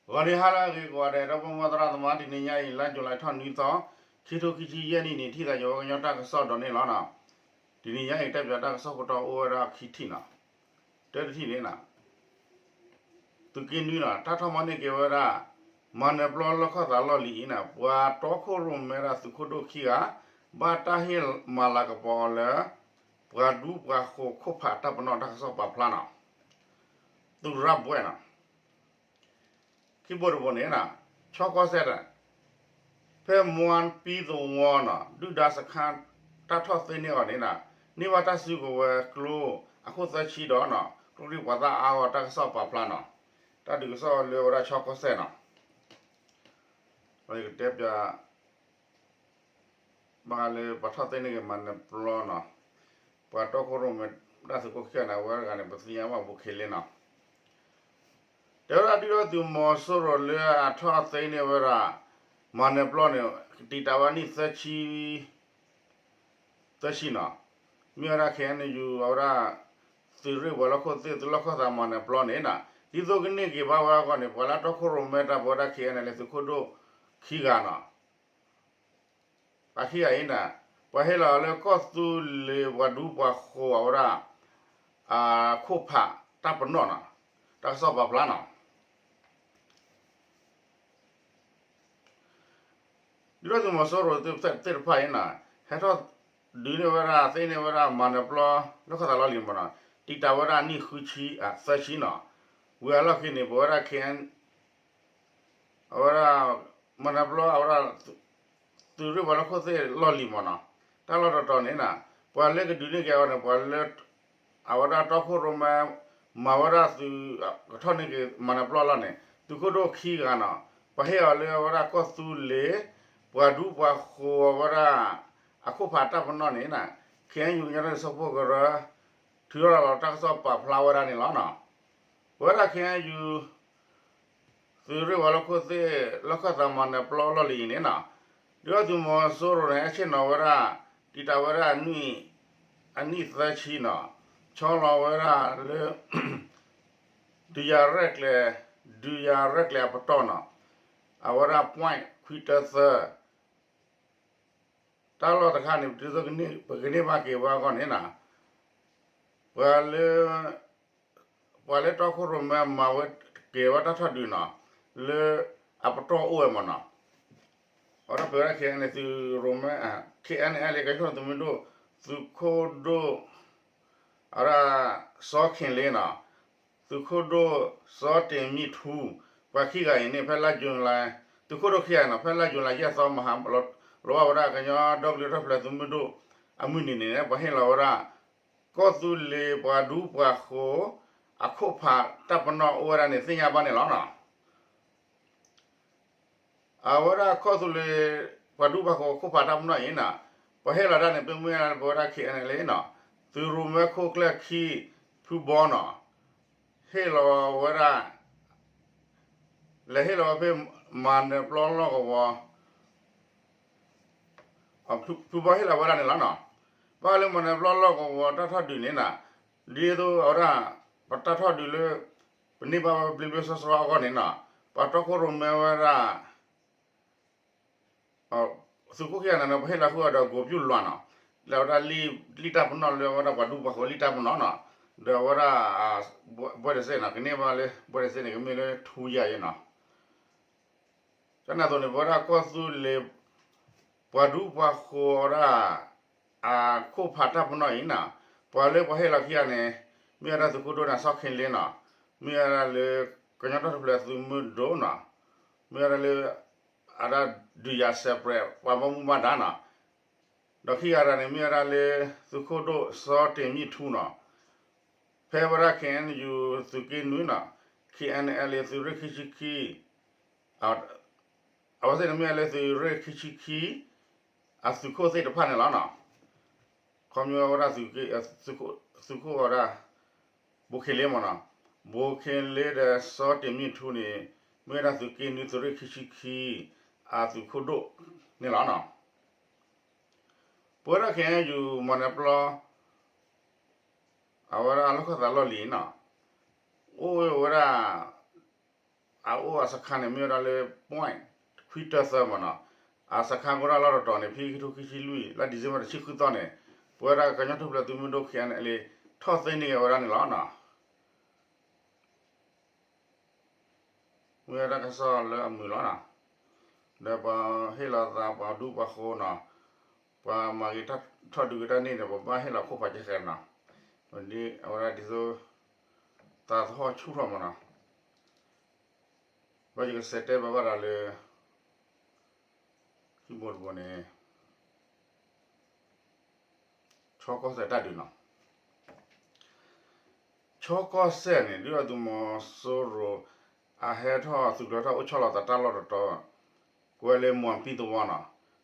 ဂီၤနံၤဟါလၢအဂ့ၤကိးဂၤဒဲး ဒီပုၢ်ဝဲၢ်သရၣ်သမါ တနံၤညါအံၤ လါယူၤလံထီၣ်နွံသီ ခံထိခံဆံယဲၢ်နံၣ်န့ၣ် ထံၣ်သးယဝဲကညီတၢ်ကစီၣ်ဒီးန့ၣ်လီၤ. တနံၤညါအံၤ တၢ်ပၠးတၢ်ကစီၣ်ခိၣ်တီအိၣ်ဝဲဒၣ်ခံထံၣ်နီၤ. တၢတထံၣ်န့ၣ် သုးက့နွံနီၤ တၢ်ထီၣ်မီန့ၢ်က့ၤဝဲဒၣ် မၤနၢၤပျီလီၢ်ခီၣ်သးလီၢ်လံၤအံၤန့ၣ် ပှၤတီခိၣ်ရိၣ်မဲဒၣ်သုးခိၣ်ဒိၣ်ခံဂၤ ဘၣ်တၢ်ဟ့ၣ်မၤလၤကပီၤအီၤလၢ ပှၤဒူပှၤဃိၤခိၣ်ဖးတၢ်ပနီၣ်တၢ်ကစီၣ်ပာ်ဖျါနီၤ. သုးရၣ်ဘွဲ့နီၤ ခံဘိတဘိန့ၣ် ဆီကီၢ်စဲၣ် ဖဲမွၢ်ပံသဝီနီၤ ဒုၣ်ဒါစခါတၢ်ထီၣ်သ့န့ၢ်အီၤန့ၣ် န့ၢ်ဘၣ်တၢ်စုကဝဲၤကျိ အခိၣ်သၢဆံဒီး ကျိချံပှၤသၣ်အါဂီၢ်တၢ်ကစီၣ်ပာ်ဖျါနီၤ. တၢ်ဒုးကစီၣ်လၢဝဲဒၣ်ဆီကီၢ်စဲၣ်နီၤ ယကတဲပၠး ဘၣ်ဃးလၢပှၤထီၣ်သ့န့ၢ်က့ၤမၤနၢၤပျီနီၤ, ပှၤတီခိၣ်ရိၣ်မဲဒၣ်သုးခိၣ်ခံဂၤန့ၣ် အဝဲတဂၤန့ၣ် ပသ့ၣ်ညါဘၣ်ဘူးခ့လ့နီၤ. တဲဝဲဒၣ်ဒုၣ်ဒါသုးမီၤစိရိၤလၢအထီၣ်သ့န့ၢ်ဝဲဒၣ် မၤနၢၤပျီန့ၣ် တံာ်တာ်ဝဲနံၣ်သၢဆံ သၢဆံနီၤ, မ့ၢ်ဝဲဒၣ် ခ့ၣ်အဲၣ်ယူၣ် အဝဲဒၣ် သုးရ့ၣ်ပှၤလီၢ်ခိၣ်သ့ၣ် သုးလီၢ်ခီၣ်သးမၤနၢၤပျီန့ၣ် ဒ်သိးကန့ၢ်က့ၤဘၣ်ဝဲအဂီၢ်န့ၣ် ပှၤလၢတီခိၣ်ရိၣ်မဲတၢ်ပဝဲဒၣ် ခ့ၣ်အဲၣ်အဲၣ်လၢသုးခိၣ်ဒိၣ်ခံဂၤနီၤ ပှၤခံဂၤအံၤန့ၣ် ပှၤဟ့ၣ်လီၤလၢကီၢ်သူလ့ၤပှၤဒူပှၤဃိၤအဝဲဒၣ် အခိၣ်ဖးတၢ်ပနီၣ်နီၤ, တၢ်ကစီၣ်ပာ်ဖျါနီၤ. ဒုၣ်ဒါသုးမီၤစိရိၤသ့ၣ်တဖၣ်အံၤန့ၣ် ဟဲထီၣ်ဒုးန့ၢ်ဝဲဒၣ် သ့န့ၢ်ဝဲဒၣ် မၤနၢၤပျီ လၢခီၣ်သးလီၢ်လံၤမ့ၢ်နီၤ, တံာ်တာ်ဝဲဒၣ်နံၣ်ဃုဆံ သၢဆံနီၤ, ဝံၤအလီၢ်ခံန့ၣ် ပဝဲဒၣ် ခ့ၣ်အဲၣ် အဝဲဒၣ် မၤနၢၤပျီ အဝဲဒၣ် သုးရ့ၣ်ပှၤလၢခိၣ်သ့ၣ်လီၢ်လံၤမ့ၢ်နီၤ, တၢ်လီၢ်တတီၤန့ၣ် ပှၤလၢကဒုးန့ၢ်က့ၤအီၤန့ၣ် ပှၤလၢ အဝဲဒၣ်တီခိၣ်ရိၣ်မဲ မၤဝဲဒၣ်သုး ကထီၣ်န့ၢ်က့ၤမၤနၢၤပျီလီၢ်န့ၣ် သုးခိၣ်ဒိၣ်ခံဂၤနီၤ, ပှၤဟ့ၣ်အီၤလၢအဝဲဒၣ်ကီၢ်သူလ့ၤ ပှၤဒူပှၤဃိၤအဝဲဒၣ် အခိၣ်ဖးတၢ်ပနီၣ်န့ၣ် ခ့ၣ်အဲၣ်ယူၣ်ကညီတၢ်ဆိကမိၣ်ကရၢ ထုးထီၣ်လီၤတၢ်ကစီၣ်ပာ်ဖျါဝဲဒၣ်န့ၣ်လီၤနီၤ. ပဝဲဒၣ် ခ့ၣ်အဲၣ်ယူၣ် သုးရ့ၣ်ပှၤလၢခိၣ်သ့ၣ် လီၢ်ခီၣ်သးမၤနၢၤပျီလီၢ်လံၤအံၤန့ၣ်နီၤ, ဒုၣ်ဒါသုးမီၤစိရိၤန့ၣ် ဟဲဆ့ၣ်နီၤဝဲဒၣ် တံာ်တာ်ဝဲဒၣ် အနံၣ်သၢဆံနီၤ, ဆီလီၤဝဲဒၣ်လၢ ဒုးယၤရဲၣ်ကျဲၤ ဒုးယၤရဲၣ်ကျဲၤအပတီၢ်နီၤ, အဝဲဒၣ် point ခွံတၢသၢ တၢ်လီၢ်တခါန့ၣ် ဒ်သိးပကန့ၢ်ဘၣ်က့ၤဝဲအဂီၢ်န့ၣ် ပှၤလၢ ပှၤလၢတီခိၣ်ရိၣ်မဲမၤဝဲက့ၤဝဲတၢ်ထီၣ်ဒုးနီၤ, လၢအပတီၢ်အိၣ်ဝဲမ့ၢ်နီၤ, အဝဲဒၣ်ပဝဲဒၣ် ခ့ၣ်အဲၣ်အဲၣ် သုးရိၣ်မဲ ခ့ၣ်အဲၣ်အဲၣ်လၢကညီသုးမုၢ်ဒိၣ် သုးခိၣ်ဒိၣ် အဝဲဒၣ် စီၤခ့ၣ်လ့နီၤ, သုးခိၣ်ဒိၣ် စီၤတ့ၢ်မံၣ်ထူ ပှၤခံဂၤအံၤန့ၣ် ဖဲလါယူၤလံ သုးခိၣ်ဒိၣ်ခံဂၤနီၤ ဖဲလါယူၤလံယဲၢ်သီမဟါ လီၤဘၣ်ဝဲဒၣ်ကညီဒီကလုာ်တၢ်ထူၣ်ဖျဲးသုးမုၢ်ဒိၣ် အမုၢ်နံၤန့ၣ် ပှၤဟ့ၣ်လီၤဝဲဒၣ် ကီၢ်သူလ့ၤပှၤဒူပှၤဃိၤ အခိၣ်ဖးတၢ်ပနီၣ်အိၣ်ဝဲဒၣ်န့ၣ် သ့ၣ်ညါဘၣ်န့ၣ်လီၤနီၤ. အဝဲဒၣ်ကီၢ်သူလ့ၤ ပှၤဒူပှၤဃိၤအခိၣ်ဖးတၢ်ပနီၣ်အံၤနီၤ, ပှၤဟ့ၣ်လီၤဒၣ်န့ၣ် ပမ့ၢ်ပဝဲဒၣ် ခ့ၣ်အဲၣ်အဲၣ်လၢနီၤ, သုးရိၣ်မဲခိၣ်ကျၢၢ်ခံ ဖုဘီနီၤ, ဟ့ၣ်လီၤဝဲဒၣ် လဲၤဟ့ၣ်လီၤဝဲဖဲ မၤနၢၤပျီလီၢ်ကဝီၤ ဖုဘီဟ့ၣ်လီၤဝဲဒၣ်န့ၣ်လီၤနီၤ. ဘၣ်ဃးလၢမၤနၢၤပျီလီၢ်ကဝီၤတၢ်ထီၣ်ဒုးန့ၣ်နီၤ, ဒ်သိးအဝဲဒၣ် ပတၢ်ထီၣ်ဒုးလၢ ပန့ၢ်ဘၣ်ဝဲဘျ့ဘျ့ဆှီဆှီအဂီၢ်န့ၣ်နီၤ, ပှၤတီခိၣ်ရိၣ်မဲဝဲဒၣ် သုးခိၣ်ခံဂၤန့ၣ် ပှၤဟ့ၣ်လီၤဃုာ်အီၤဒီး ကိးပျူၢ်လွးနီၤ, လၢအဝဲဒၣ်လံာ်တၢ်ပနီၣ်လၢအဝဲဒၣ်ပှၤဒူပှၤဃိၤလံာ်တၢ်ပနီၣ်နီၤ, ဒီးအဝဲဒၣ် ဘွဲ့တစဲးနီၤ, ကန့ၢ်ဘၣ်လၢ ဘွဲ့တစဲးန့ၣ် ကမ့ၢ်လၢထူယၤအံၤနီၤ. ဒ်န့ၣ်အသိးန့ၣ် ပဝဲဒၣ်ကီၢ်သူလ့ၤ ပှၤဒူပှၤဃိၤဝဲဒၣ် အခိၣ်ဖးတၢ်ပနီၣ်အံၤနီၤ, ပှၤလၢပှၤဟ့ၣ်လီၤခံဂၤန့ၣ် မ့ၢ်ဝဲဒၣ်သုးခိၣ်ဒိၣ်န့ၣ် စီၤခ့ၣ်လ့နီၤ, မ့ၢ်ဝဲဒၣ်လၢ ကညီတၢ်ထူၣ်ဖျဲးသုးမုၢ်ဒိၣ်နီၤ, မ့ၢ်ဝဲဒၣ်လၢ အဝဲဒၣ်ဒုးယၤစဲးပြဲး ပှၤဘၣ်မူဘၣ်ဒါနီၤ, ဒီးခံဂၤတဂၤန့ၣ် မ့ၢ်ဝဲဒၣ်လၢ သုးခိၣ်ဒိၣ်စီၤတ့ၢ်မံၣ်ထူနီၤ, ဖဲဝဲဒၣ် ခ့ၣ်အဲၣ်ယူၣ် သုးက့နွံနီၤ, ခ့ၣ်အဲၣ်အဲၣ်လၢသုးရ့ၣ်ခံဆံခံ အဝဲသ့ၣ်န့ၣ်မ့ၢ်ဝဲလၢသုးရ့ၣ်ခံဆံခံ အသုးခိၣ်သ့ၣ်တဖၣ်န့ၣ်လီၤနီၤ. ခီဖျိဝဲဒၣ် သုးခိၣ်ဝဲဒၣ် ဘိးခ့လ့မ့ၢ်နီၤ, ဘိးခ့လ့ဒီးစီၤတ့ၢ်မံၣ်ထူန့ၣ် မ့ၢ်ဝဲဒၣ်သုးက့နွံသုးရ့ၣ်ခံဆံခံ အသုးခိၣ်ဒိၣ်န့ၣ်လီၤနီၤ. ပဝဲဒၣ် ခ့ၣ်အဲၣ်ယူၣ် မၤနၢၤပျီ အဝဲဒၣ်လီၢ်ခီၣ်သးလီၢ်လံၤနီၤ, အိၣ်ဝဲဒၣ် အအိၣ်အစခါန့ၣ် မ့ၢ်ဝဲဒၣ်လၢ point ခွံတၢသၢမ့ၢ်နီၤ, အစခါကအိၣ်ဒၣ်လီၢ်တတီၤန့ၣ် ဖဲခံထိခံဆံလွံၢ် လါ December တဆံဃုသီန့ၣ် ပဝဲဒၣ်ကညီထူၣ်ဖျဲးသုးမုၢ်ဒိၣ် K N L A ထီၣ်သ့န့ၢ်က့ၤဝဲဒၣ်န့ၣ်လီၤနီၤ. မ့ၢ်ဝဲဒၣ်တၢ်ကစီၣ်လၢအမုာ်လီၤနီၤ, ဒီးပှၤဟ့ၣ်လီၤသးပှၤဒူပှၤဃိနီၤ, ပှၤမၤဂ့ၤထီၣ်ဒုးက့ၤတၢ်န့ၣ်ဒီး ပဘၣ်ဟ့ၣ်လီၤခိၣ်ဖးကဲဃဲနီၤ, အဝဲဒၣ်ဒ်သိး သးသဟီၣ်ဆူၣ်ထီၣ်မ့ၢ်နီၤ, ဘၣ်ယကစးတဲဘၣ်ဘၣ်ဒီးလၢ ခံဘိတဘိန့ၣ် ဆီကီၢ်စဲၣ်တၢ်ဒုးနီၤ, ဆီကီၢ်စဲၣ်န့ၣ် ဒုၣ်ဒါသုးမီၤစိရိၤ အဟဲထီၣ်သုးကျိၤထီၣ်အိၣ်ဆီလီၤသးတၢ်လီၢ်တတီၤ ကွဲးလၢမွၤပံသဝီနီၤ,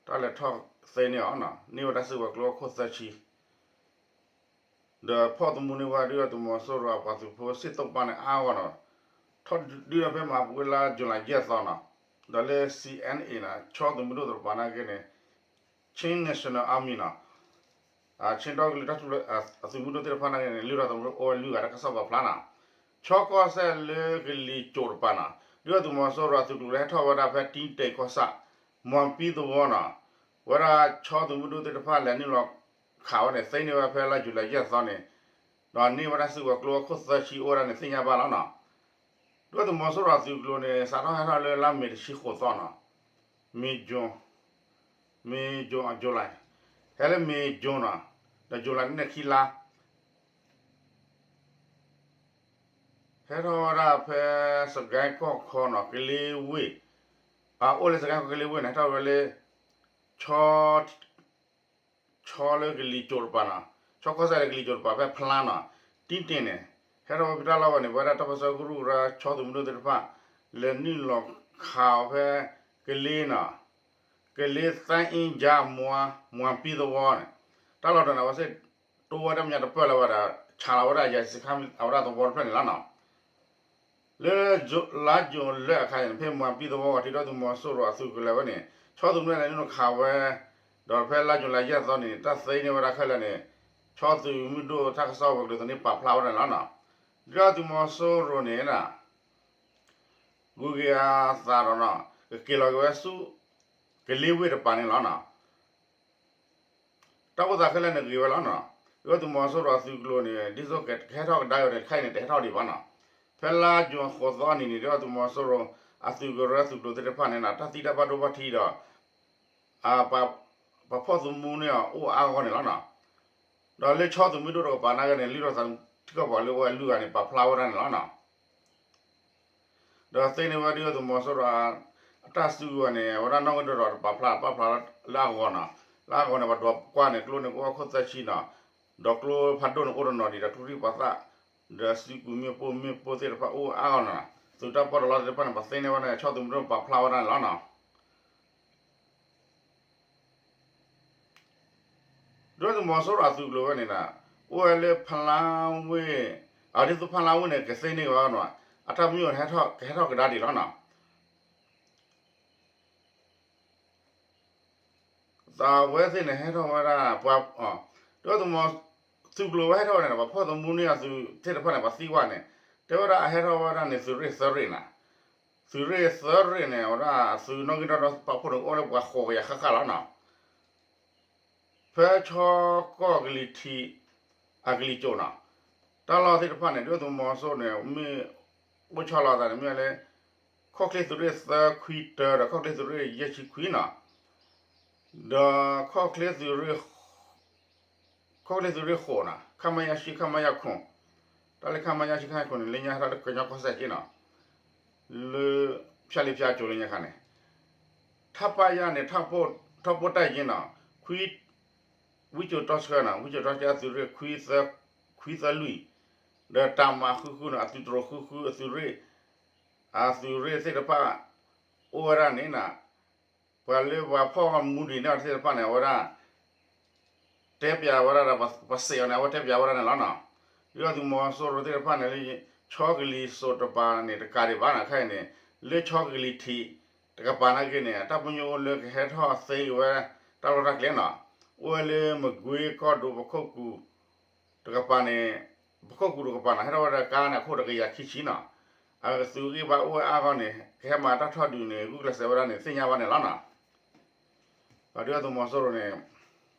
တၢ်လဲၤထီၣ်သ့န့ၢ်အီၤနီၤ, န့ၢ်ဝဲဒၣ်စ့ၢ်ကီးကျိခိၣ်သၢဆံ ဒီးဖီၣ်သမူန့ၢ်ဝဲဒုၣ်ဒါသုးမီၤစိရိၤအပှၤသုးဖိစ့ၣ်တိၢ်ပၢ်န့ၣ်အါဂီၢ်နီၤ, ထီၣ်ဒုးဒီးဖဲမဟါပူၤလါယူၤလံယဲၢ်သီနီၤ, ဒီးလၢ C N A နီၤ ဆီသုးမုၢ်ဒိၣ်တကပၤနာ်က့န့ၣ် Chin National Army နီၤ, ဆ့ၣ်နီၤကလံၤတၢ်သုးမုၢ်ဒိၣ်သ့ၣ်တဖၣ်နာ်က့န့ၣ် လုၢ်ထီၣ်သမူအိၣ်ဝဲလွံၢ်ဂၤတၢ်ကစီၣ်ပာ်ဖျါနီၤ, ဆီကီၢ်စဲၣ်လၢကလံၤစိးတကပၤနီၤ, ဒုၣ်ဒါသုးမီၤစိရိၤအသုးကျိၤလၢဟဲထီၣ်ဝဲဒၣ်ဖဲတံတ့ၤကီၢ်ဆၣ် မွၤပံသဝီနီၤ, ဝဲဒၣ်ဆီသုးမုၢ်ဒိၣ်သ့ၣ်တဖၣ်လဲၤနုာ်လီၤခးဝဲန့ၣ် သ့န့ၢ်ဝဲဖဲလါယူၤလံယဲၢ်သီန့ၣ်, ဒီးန့ၢ်ဝဲဒၣ်စ့ၢ်ကီးကျိခိၣ်သၢဆံအိၣ်ဝဲဒၣ်န့ၣ်သ့ၣ်ညါဘၣ်လီၤနီၤ. ဒုၣ်ဒါသုးမီၤစိရိၤအသုးကျိၤန့ၣ် စးထီၣ်ဟဲထီၣ်လၢလါမ့ၤတဆံဃိးသီနီၤ, မ့ၤ June မ့ၤ June အ July ဟဲလၢမ့ၤ June နီၤ, ဒီး July န့ၣ်ခံလါ ဟဲထီၣ်ဝဲဒၣ်ဖဲစကဲကီၢ်ခီနီၤ ကလ့ဝ့ၢ်, အအိၣ်လၢစကဲကီၢ်ကလ့ဝ့ၢ်န့ၣ် ဟဲထီၣ်ဝဲလၢ ဆီ ဆီလၢကလံၤစိးတကပၤနီၤ, ဆီကီၢ်စဲၣ်လၢကလံၤစိးတကပၤဖဲဖလါနီၤ, တံတ့ၤန့ၣ် ဟဲထီၣ်ဝဲဖဲတၢ်လီၢ်ဝဲန့ၣ် ပဝဲဒၣ်တၢ်ပၢဆှၢကရူၢ်ကရၢဆီသုးမုၢ်ဒိၣ်သ့ၣ်တဖၣ် လဲၤနုာ်လီၤခးအီၤဖဲ ကလ့နီၤ, ကလ့သၢအ့ကၠါမွၤ မွၤပံသဝီန့ၣ်, တၢ်လီၢ်တတီၤန့ၣ် အဝဲစ့ၣ်တိဝဲတၢ်မဲာ်ညါတပၢၢ်လၢဝဲဒၣ် ဆးလီၤဝဲဒၣ်ယဲၢ်ဆံခါ အဝဲဒၣ်သဝီတဖျၢၣ်န့ၣ်လီၤနီၤ. လၢ လါယူၤလံအခါန့ၣ် ဖဲမွၤပံသဝီဝဲ ဒုၣ်ဒါသုးမီၤစိရိၤအသုးကလၢၤဝဲန့ၣ် ဆီသုးမုၢ်ဒိၣ်လဲၤနုာ်လီၤခးဝဲ ဒီးဖဲလါယူၤလံယဲၢ်သီန့ၣ် တၢ်သ့န့ၢ်ဝဲဒၣ်ခဲလၢာ်န့ၣ် ဆီသုးမုၢ်ဒိၣ်တၢ်ကစီၣ်ဝဲၤကျိၤသန့ပာ်ဖျါဝဲဒၣ်န့ၣ်လီၤနီၤ. ဒုၣ်ဒါသုးမီၤစိရိၤန့ၣ် ဂုၤက့ၤအသးဒီးနီၤ ကက့ၤလီၤက့ၤဝဲဆူ ကလ့ဝ့ၢ်တကပၤန့ၣ်လီၤနီၤ. တၢ်အိၣ်သးခဲလၢာ်န့ၣ်ဂ့ၤဝဲလီၤနီၤ. ဒုၣ်ဒါသုးမီၤစိရိၤအသုးကျိၤန့ၣ် ဒ်သိးကဟဲထီၣ်ကဒါက့ၤန့ၣ် တခါအံၤန့ၣ် တဟဲထီၣ်ဒံးဘၣ်နီၤ. ဖဲလါယူၤဃိးသီအနံၤန့ၣ် ဒုၣ်ဒါသုးမီၤစိရိၤအသုးကရၢသုးကျိၤသ့ၣ်တဖၣ်န့ၣ်နီၤ တၢ်သံတၢ်ဘၣ်ဒိဘၣ်ထံးဒီး ပှၤဖီၣ်သမူန့ၢ်အီၤအိၣ်အါဂီၢ်န့ၣ်လီၤနီၤ. ဒီးလၢဆီသုးမုၢ်ဒိၣ်တကပၤနာ်က့န့ၣ် လုၢ်ထီၣ်သးထံကီၢ်ပှၤလၢအိၣ်ဝဲလွံၢ်ဂၤန့ၣ် ပာ်ဖျါဝဲဒၣ်န့ၣ်လီၤနီၤ. ဒီးသ့န့ၢ်ဝဲဒၣ်သုးမီၤစိရိၤ အတၢ်စုကဝဲၤန့ၣ် အဝဲဒၣ်နီၣ်ဂံၢ်ဒိၣ်ဒီးတပာ်ဖျါ ပာ်ဖျါလၢအဂီၢ်နီၤ. လၢအဂီၢ်န့ၣ် ပှၤဒွးကွၢ်န့ၣ် ကျိန့ၣ်ကအိၣ်ခိၣ်သၢဆံနီၤ. ဒီးကျိဖးဒိၣ်န့ၣ်အိၣ်တနီၤဒံးဒီးကျိချံမျိာ်သၣ် ဒီးစုကဝဲၤမ့ၣ်ပိၢ်မ့ၣ်ပိၢ်သ့ၣ်တဖၣ်အိၣ်အါဂီၢ်နီၤ. သုးတၢ်ပီးတလီသ့ၣ်တဖၣ်န့ၣ် ပှၤသ့န့ၢ်ဝဲဒၣ်ဆီသုးမုၢ်ဒိၣ်ပာ်ဖျါဝဲဒၣ်န့ၣ်လီၤနီၤ. ဒုၣ်ဒါသုးမီၤစိရိၤအသုးကျိၤဝဲန့ၣ်နီၤ အိၣ်ဝဲလၢဖလါဝ့ၢ်, အဒ်သိးဖလါဝ့ၢ်န့ၣ် ကသ့န့ၢ်ဝဲနီၤ, အတၢ်ပညိၣ်န့ၣ် ကဟဲထီၣ်ကဒါဒံးလီၤနီၤ. သးဝဲသ့ၣ်န့ၣ် ဟဲထီၣ်ဝဲဒၣ် ပှၤ, ဒုၣ်ဒါသုးမီၤ သုးကျိၤဝဲဟဲထီၣ်ဝဲန့ၣ် ပှၤဖီၣ်သမူန့ၢ်အသုးသ့ၣ်တဖၣ်န့ၣ် ပှၤသံကွၢ်န့ၣ်, တဲဝဲဒၣ်အဟဲထီၣ်ဝဲဒၣ်န့ၣ် သုးရ့ၣ်သၢရ့ၣ်နီၤ. သုးရ့ၣ်သၢရ့ၣ်န့ၣ် အဝဲဒၣ်သုးနီၣ်ဂံၢ်နီၣ်ဒွးပာ်ဖှိၣ်န့ၣ် အိၣ်လၢပှၤဃိးကယၤဃၣ်ဃၣ်လီၤနီၤ. ဖဲဆီကီၢ်ကလံၤထံး အကလံၤစိးနီၤ, တၢ်လီၢ်သ့ၣ်တဖၣ်န့ၣ် ဒုၣ်ဒါသုးမီၤစိရိၤန့ၣ် မ့ၢ်အိၣ်ဆီလီၤအသးန့ၣ် မ့ၢ်လၢ ခီၣ်ချ့သုးရ့ၣ်သၢခွံတၢ ဒီးခီၣ်ချ့သုးရ့ၣ်ယဲၢ်ဆံခွံနီၤ, ဒီးခီၣ်ချ့သုးရ့ၣ် ခီၣ်ချ့သုးရ့ၣ်ဃိးနီၤ ခမရ ဆံ ခမရ ခွန်, တၢ်လၢ ခမရ ဆံ ခမရ ခွန်န့ၣ် လၢညါဟဲထီၣ်လၢကညီကီၢ်စဲၣ်က့နီၤ, လၢ ဖၠၣ်လ့ဖၠၣ်ကၠိလၢညါခါန့ၣ်, ထၣ်ပၢ်ယၢ်န့ၣ် ထၣ်ဖိတၢ်ယ့နီၤ, ခွံ ဝံစိာ်တီဆှၢနီၤ, ဝံစိာ်တီဆှၢအသုးရ့ၣ် ခွံသၢလွံၢ်, ဒီးတၢ်မၤဃုဃုနီၤ အသုးတြိၤဃုဃု အသုးရ့ၣ်, အသုးရ့ၣ်သ့ၣ်တဖၣ် အိၣ်ဝဲဒၣ်န့ၣ်နီၤ, ပှၤလၢပှၤဖီၣ်မူဒံးန့ၢ်အီၤသ့ၣ်တဖၣ်န့ၣ် အဝဲဒၣ် တဲပၠးဝဲဒၣ်ဒီး ပစံးအီၤန့ၣ် အဝဲတဲပၠးဝဲဒၣ်န့ၣ်လီၤနီၤ. ဒုၣ်ဒါသုးမီၤစိရိၤသ့ၣ်တဖၣ်န့ၣ် လၢဆီကလံၤစိးတကပၤန့ၣ် တကးဒံးဘၣ်နီၤ, ခဲအံၤန့ၣ် လၢဆီကလံၤထံးတကပၤနာ်က့န့ၣ် တၢ်ပညိၣ်အိၣ်လၢကဟဲထီၣ်သ့ဝဲ တၢ်လီၢ်တၢ်ကျဲနီၤ, အိၣ်ဝဲလၢမကွ့ကီၢ်ဒိၣ်ပခိၣ်ကူၣ်တကပၤန့ၣ်, ပခိၣ်ကူၣ်တကပၤနီၤ ဟဲထီၣ်ဝဲဒၣ်ကါန့ၣ် အခိၣ်တကယၤခံဆံနီၤ, အသုးဂံၢ်ဘါအိၣ်ဝဲအါဂီၢ်န့ၣ် ကဟဲမၤတၢ်ထီၣ်ဒုးန့ၣ် ဂုာ်ကျဲးစၢးဝဲဒၣ်န့ၣ် သ့ၣ်ညါဘၣ်န့ၣ်လီၤနီၤ. ပှၤဒုၣ်ဒါသုးမီၤစိရိၤန့ၣ်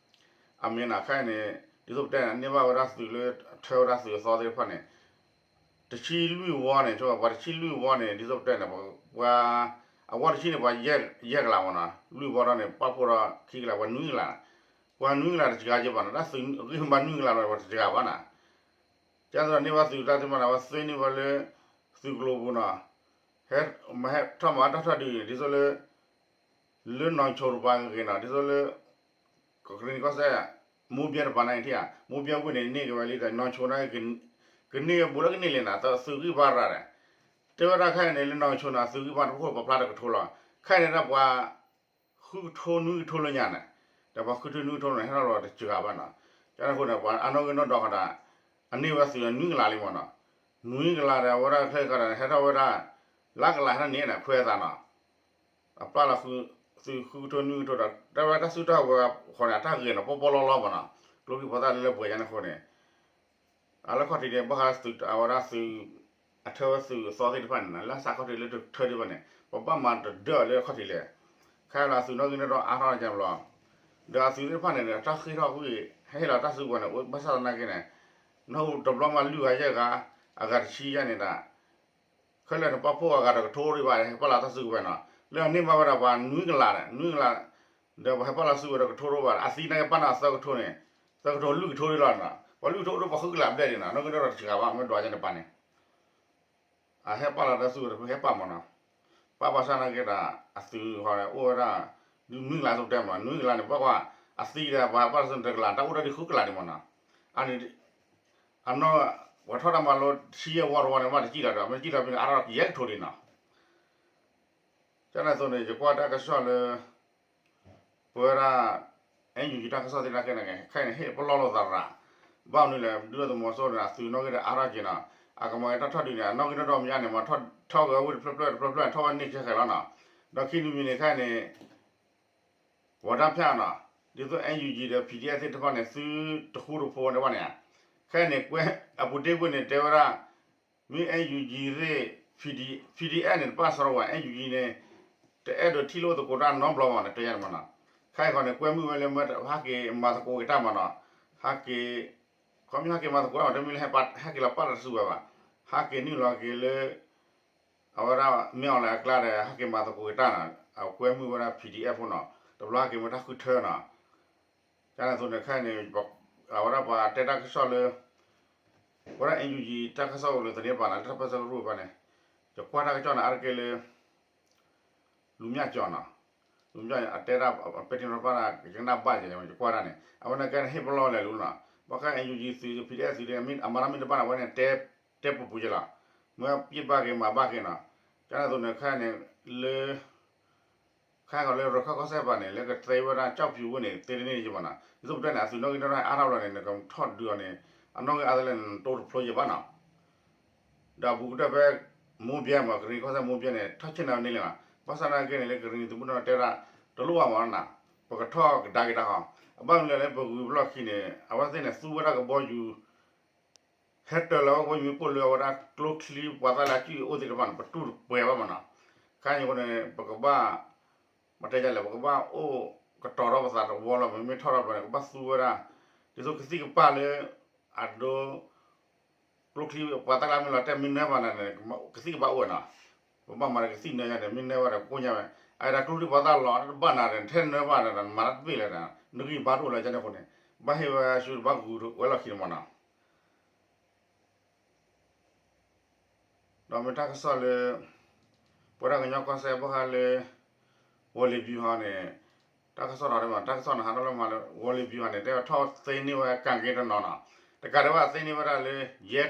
အမ့ၢ်နၤခဲအံၤန့ၣ် ဒ်သိးပတဲန့ၣ် န့ၢ်ဘၣ်ဝဲဒၣ်သုးလၢ ထၢဝဲဒၣ်သုးအသီသ့ၣ်တဖၣ်န့ၣ် တဆံလွံၢ်ဝီန့ၣ် ပှၤတဆံလွံၢ်ဝီန့ၣ် ဒ်သိးပတဲန့ၣ် ပှၤ အဝီတဆံန့ၣ် ပှၤယဲၢ်ကလးမ့ၢ်နီၤ, လွံၢ်ဝီဒီးန့ၣ် ပာ်ဖှိၣ်ဒီးခံကလး ပှၤနွံကလး, ပှၤနွံကလးတစှၤက့ၤဘၣ်နီၤ, တၢ်သုးဂံၢ်ဘါနွံကလးဒီး ပှၤတစှၤဘၣ်နီၤ. ကန့ၣ်သိးန့ၢ်ဘၣ်သုးတၢ်သ့ၣ်တဖၣ်န့ၣ် အဝဲသ့န့ၢ်ဝဲလၢ သုးကျိၤပူၤနီၤ, ဟဲထီၣ်မၤတၢ်ထီၣ်ဒုးန့ၣ် ဒ်သိးလၢ လၢနီၢ်ဆိတပၤဂ့ၤနီၤ, ဒ်သိးလၢ ကရံၣ်နံၤကီၢ်စဲၣ် မိၢ်ဘျဲတပၤန့ၣ်ထံၣ်ဧါ, မိၢ်ဘျဲဝ့ၢ်န့ၣ် န့ၢ်က့ၤဝဲလံဒီး နီၢ်ဆိန့ၣ် ကန့ၢ်ဘူးလၢကန့ၢ်လံနီၤ, သုးဂံၢ်ဘါရၤဒီး တဲဝဲဒၣ်ခဲအံၤန့ၣ် လၢနီၢ်ဆိန့ၣ် အသုးဂံၢ်ဘါတဖၣ်ပာ်ဖျါတကထိလီၤ. ခဲအံၤန့ၣ်ဒၣ်ပှၤ ဃုကထိနွံကထိလၢညါန့ၣ်, ဒီးပှၤဃုကထိနွံကထိန့ၣ် ဟဲထီၣ်လီၤတစှၤဘၣ်နီၤ. ကန့ၣ်အဃိန့ၣ် ပှၤအနီၣ်ဂံၢ်နီၣ်ဒွးဃီဒီး အန့ၢ်ဝဲသုးနွံကလးလံမ့ၢ်နီၤ, နွံကလးဒီး အဝဲဒၣ်ခဲကဒီး ဟဲထီၣ်ဝဲဒၣ် လါကလးဟဲထီၣ်န့ၣ်န့ၣ် ခွဲးအသးနီၤ. အပျၢ်လီၤ သုးဃုကထိနွံကထိဒီး တဲဝဲတၢ်စုတၢ်ဝဲၤ ဃီန့ၣ် အတၢ်ဂ့ၤနီၤ ပီပီလီလီမ့ၢ်နီၤ, ကျိချံဖိသၣ်လၢလၢပှဲၤညါန့ၣ်အဃိန့ၣ် အလၢခီၣ်ထံးန့ၣ် ဘၣ်ဃးသုး အဝဲဒၣ်သုး အထၢဝဲသုးအသီသ့ၣ်တဖၣ်န့ၣ် လၢစးခီၣ်ထံးလၢတထၢဒံးဘၣ်န့ၣ် ပဘၣ်မၤတဒၢအီၤလၢခီၣ်ထံးလဲၣ်. ခဲလၢာ်သုးနီၣ်ဂံၢ်နီၣ်ဒွးအါထီၣ်ကဲဘျီ, ဒီးအသုးသ့ၣ်တဖၣ်န့ၣ် တၢ်ဃ့ၢ်ထီၣ်ကွံာ် ဟဲဟ့ၣ်လီၤတၢ်စုကဝဲၤန့ၣ် ဘၣ်ဆၣ်သနာ်က့န့ၣ် နၢ်ဟူတဘျီမးလွံၢ်ဂၤယဲၢ်ဂၤ အဂၤတဆံယဲၢ်န့ၣ်ဒီး ခဲလၢာ်န့ၣ် ပာ်ဖှိၣ်အဂၤတကထိဒံးဘၣ် ဟဲပာ်လီၤတၢ်စုကဝဲၤနီၤ, လၢအန့ၢ်ဘၣ်ဝဲဒၣ်ပှၤနွံကလး နွံကလး ဒီးပှၤဟဲပာ်လီၤစုကဝဲၤတကထိဒံးဘၣ် အသံနာ်က့ပာ်န့ၢ်အသၢကထိန့ၣ် သၢကထိလွံၢ်ကထိဒံးလီၤနီၤ, ပှၤလွံၢ်ကထိဒံးပှၤဃုကလးဘျဲၣ်ဒံးနီၤ, နီၣ်ဂံၢ်နီၣ်ဒွးတစှၤဘၣ် မ့ၢ်ဒွးယဲန့ၣ်ပာ်န့ၣ် အဟဲပာ်လီၤတၢ်စုကဝဲၤတဖုဟဲပာ်မ့ၢ်နီၤ, ပာ်ဘၣ်ဆၣ်သနာ်က့ဒီး အသုးဃီန့ၣ် အိၣ်ဝဲဒၣ် နွံကလးအသိးပတဲမ့ၢ်နီၤ, နွံကလးန့ၣ် ပှၤကွၢ်အသံဒီး ပှၤဟဲပာ်လီၤစုကဝဲၤတကလး တၢ်အိၣ်ဒၣ်ဒ်ဃုကလးဒံးမ့ၢ်နီၤ, အန့ၣ် အနီၢ် ပှၤထီၣ်တၢ်မၤလိတဆံယဲၢ်ဝီတဝီန့ၣ် ဘၣ်တစံၣ်လီၤဒီး မ့ၢ်တစံၣ်လီၤဖဲန့ၣ် အါထီၣ်ယဲၢ်ကထိဒံးနီၤ. ကန့ၣ်အသိးန့ၣ် ယကွၢ်တၢ်ကစီၣ်လၢ ပဝဲဒၣ် NUG တၢ်ကစီၣ်သ့ၣ်တဖၣ်ခဲအံၤန့ၣ် ခဲအံၤန့ၣ် ဟ့ၣ်ပလီၢ်လိာ်သးရၤ, ဘၣ်မနုၤလဲၣ် ဒုၣ်ဒါသုးမီၤစိရိၤန့ၣ် အသုးနီၣ်ဂံၢ်ဒီးအါထီၣ်က့ၤနီၤ, အကမၤက့ၤတၢ်ထီၣ်ဒုးန့ၣ် အနီၣ်ဂံၢ်နီၣ်ဒွးမ့ၢ်ညါန့ၣ် မၤထီၣ်ဂဲၤဝဲတဖျၢၣ်ဖျၢၣ်တဖျၢၣ်ဖျၢၣ်န့ၣ် ထီၣ်ဝဲန့ၢ်ကဲဃဲၤလီၤနီၤ, ဒီးခံမံၤမံၤန့ၣ်ခဲအံၤန့ၣ် ဝီၤတၢ်ဖၠၣ်နီၤ, ဒ်သိး NUG ဒီး PDF သ့ၣ်တဖၣ်န့ၣ် သုတဃူတဖိးန့ၣ်ဘၣ်န့ၣ်ဧါ, ခဲအံၤန့ၣ် ကွဲးအပူၤတ့ၢ်ကွံာ်န့ၣ် တဲဝဲဒၣ် မ့ၢ် NUG သ့ၣ် PD PDF န့ၣ် တပၣ်စရီဝဲ NUG န့ၣ် တအဲၣ်ဒိးထံၣ်လိာ်သကိးတၢ်နီတဘျီဘၣ်န့ၣ် တဲယါန့ၣ်မ့ၢ်နီၤ, ခဲအံၤဃီန့ၣ် ကွဲမုာ်ဝဲလၢမ့ၢ်ဟဲက့ၤမၤသကိးက့ၤတၢ်မ့ၢ်နီၤ, ဟဲက့ၤ ခီမ့ၢ်ဟဲက့ၤမၤသကိးတၢ်မ့ၢ် တမ့ၢ်လၢဟဲက့ၤလီၤပာ်လီၤတၢ်စုကဝဲၤဘၣ်, ဟဲက့ၤနုာ်လီၤက့ၤလၢ အဝဲဒၣ်မ့ၢ်အီၤလဲၣ်အကျါဒီး ဟဲက့ၤမၤသကိးက့ၤတၢ်နီၤ, အကွဲမုာ်ဝဲဒၣ် PDF ဖိနီၤ, တဘျီဟဲက့ၤမ့ၢ်တၢ်ဃုထၢနီၤ, ကန့ၣ်အသိးန့ၣ်ခဲအံၤန့ၣ် အဝဲဒၣ်ပှၤတဲတၢ်ကစီၣ်လၢ ဝဲဒၣ် NUG တၢ်ကစီၣ်အိၣ်လၢသန့ပာ်နီၤ လၢတၢ်ပၢၢ်ဆၢကရူၢ်ဘၣ်န့ၣ် ယကွၢ်တၢ်ကစီၣ်န့ၣ် အါတက့ၢ်လၢ လူမြကျော်နီၤ, လူမြကျော်န့ၣ် အတဲဒၣ် ပဲထံနီၤဖးဒၣ် ကနၣ်ဘၣ်က့ၤ ယကွၢ်ဒၣ်န့ၣ် အဝဲန့ၣ်ကဲန့ၣ် ဟ့ၣ်ပလီၢ်လဲၤလူနီၤ, ဘၣ်ဃး NUG သုး PDF သုး အမၤတၢ်မ့ၢ်တဘၣ်န့ၣ် အဝဲန့ၣ် တဲပူၤပူၤက့ၤလီၤ, မ့ၢ်ပစ်ဘၣ်က့ၤမၤဘၣ်က့ၤနီၤ, ကန့ၣ်အသိးန့ၣ်ခဲအံၤန့ၣ် လၢ ခဲအံၤလၢရခၢၣ်ကီၢ်စဲၣ်ပၤန့ၣ် လၢကသ့ဝဲဒၣ် ကၠီၣ်ဖၠူၣ်ဝ့ၢ်န့ၣ် သ့တန့ၢ်ယဘၣ်နီၤ, ဒ်သိးပတဲန့ၣ် အသုးနီၣ်ဂံၢ်နီၣ်ဒွးအါထီၣ်ဘျီန့ၣ် နကထီၣ်ဒုးအီၤန့ၣ် အနီၣ်ဂံၢ်အါတလၢန့ၣ် နတိတဖျိယဘၣ်နီၤ, ဒီးဘူးကတၢၢ်ဖဲ မိၢ်ဘျဲမ့ၢ် ကရံၣ်နံၤကီၢ်စဲၣ်မိၢ်ဘျဲန့ၣ် ထီၣ်ဆ့ၣ်နီၤန့ၢ်လံနီၤ, ဘၣ်ဆၣ်သနာ်က့န့ၣ် လၢကရံၣ်နံၤသုးမုၢ်ဒိၣ်တဲဒၣ် တလိၣ်ဘၣ်မ့ၢ်နီၤ, ပကထီၣ်ကဒါက့ၤတၢ်ဃီ, အဘၣ်မနုၤလဲၣ်လၢပဂုၤပလီၢ်ခံန့ၣ် အဝဲသ့ၣ်န့ၣ် သူဝဲဒၣ်ကဘီယူၤ ဟဲတၢၤလီၤဝဲကဘီယူၤမ့ၢ်ပိၢ်လၢအဝဲဒၣ်ကျိချံပှၤသၣ်လၢအစုၣ်အအိၣ်သ့ၣ်တဖၣ်န့ၣ် ပတူၢ်တပှဲၤဘၣ်မ့ၢ်နီၤ, ခဲအံၤအဃိန့ၣ် ပကဘၣ် မ့ၢ်တဲဒ်လဲၣ် ပကဘၣ်အိၣ်ကတီၤထီၣ်ပသးတဝီလီၤ, မ့မ့ၢ်ထီၣ်ထီၣ်ဘျီန့ၣ် ကဘၣ်သူဝဲဒၣ် ဒ်သိးကသံၣ်ကပၢ်လၢ အဒိ ကျိချံပှၤသၣ်လၢမ့ၢ်လီၤတဲာ်မ့ၢ်နၢဘၣ်န့ၣ် ကသံၣ်ကပၢ်အိၣ်ဝဲနီၤ, ပဘၣ်မၤဒီးကသံၣ်နၢညါန့ၣ် မ့ၢ်နၢဘၣ်ဒီးကိၣ်ညါဝဲ, အအံၤဒီးကျိချံပှၤသၣ်လီၤတဘၣ်နၤဒီး ထဲနၢဘၣ်ဒီး မၤတၢ်တဘ့ၣ်လဲၣ်ဒီး နဂံၢ်ဘါတအိၣ်လၢၤကန့ၣ်အဃိန့ၣ် ဘၣ်ဟ့ၣ်ဝဲဆူတဘၣ်ကဂုၤဝဲလီၢ်ခံန့ၣ်မ့ၢ်နီၤ. ဒီးမ့ၢ်တၢ်ကစီၣ်လၢ ပဝဲဒၣ်ကညီကီၢ်စဲၣ်ဘၣ်ဃးလၢ ဝီၤလ့ၤဘျူးဟီန့ၣ် တၢ်ကစီၣ်နီၤ တမ့ၢ် တၢ်ကစီၣ်န့ၣ် ဟးထီၣ်လၢမၤလၢ ဝီၤလ့ၤဘျူးဟီန့ၣ် တဲဝဲထီၣ်သ့န့ၢ်ဝဲကၣ်က့တနီၤနီၤ, တကးဒံးဘၣ်သ့န့ၢ်ဝဲဒၣ်လၢ ယဲ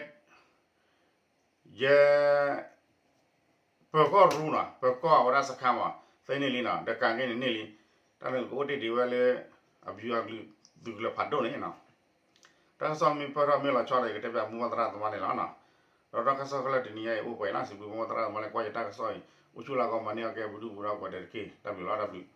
ယဲ ပၢၤကီၢ်ရူနီၤ ပၢၤကီၢ်အဝဲဒၣ်စခါမး သ့န့ၢ်လံနီၤ ဒီးကၣ်က့န့ၣ်န့ၢ်လံ, တၢ်န့ၣ်ကအိၣ်တ့ၢ်ဒံးဝဲလၢ အဘျုးအကလုာ်သုးကလၢၤဖးဒိၣ်န့ၣ်နီၤ. တၢ်ကစီၣ်မ့ၢ်ပၢၢ်ထီၣ်မ့ၢ်လီၤဆီဒီး ယကတဲပၠးမိၢ်ပၢ်သရၣ်သမါန့ၣ်လီၤနီၤ. ဒီးတၢ်ကစီၣ်ခဲလၢာ်တနံၤညါအံၤအိၣ်ပှဲၤလီၤ စံးဘျုးမိၢ်ပၢ်သရၣ်သမါလၢကွၢ်ယတၢ်ကစီၣ်အံၤ အိၣ်ဆူၣ်လၢအဂီၢ်မၤန့ၢ်အီၣ်ကဲပဒုၣ်ပဒါပှၤဒဲးတက့ၢ် တၢ်ဘျုးလီၤ တၢ်ဘျုး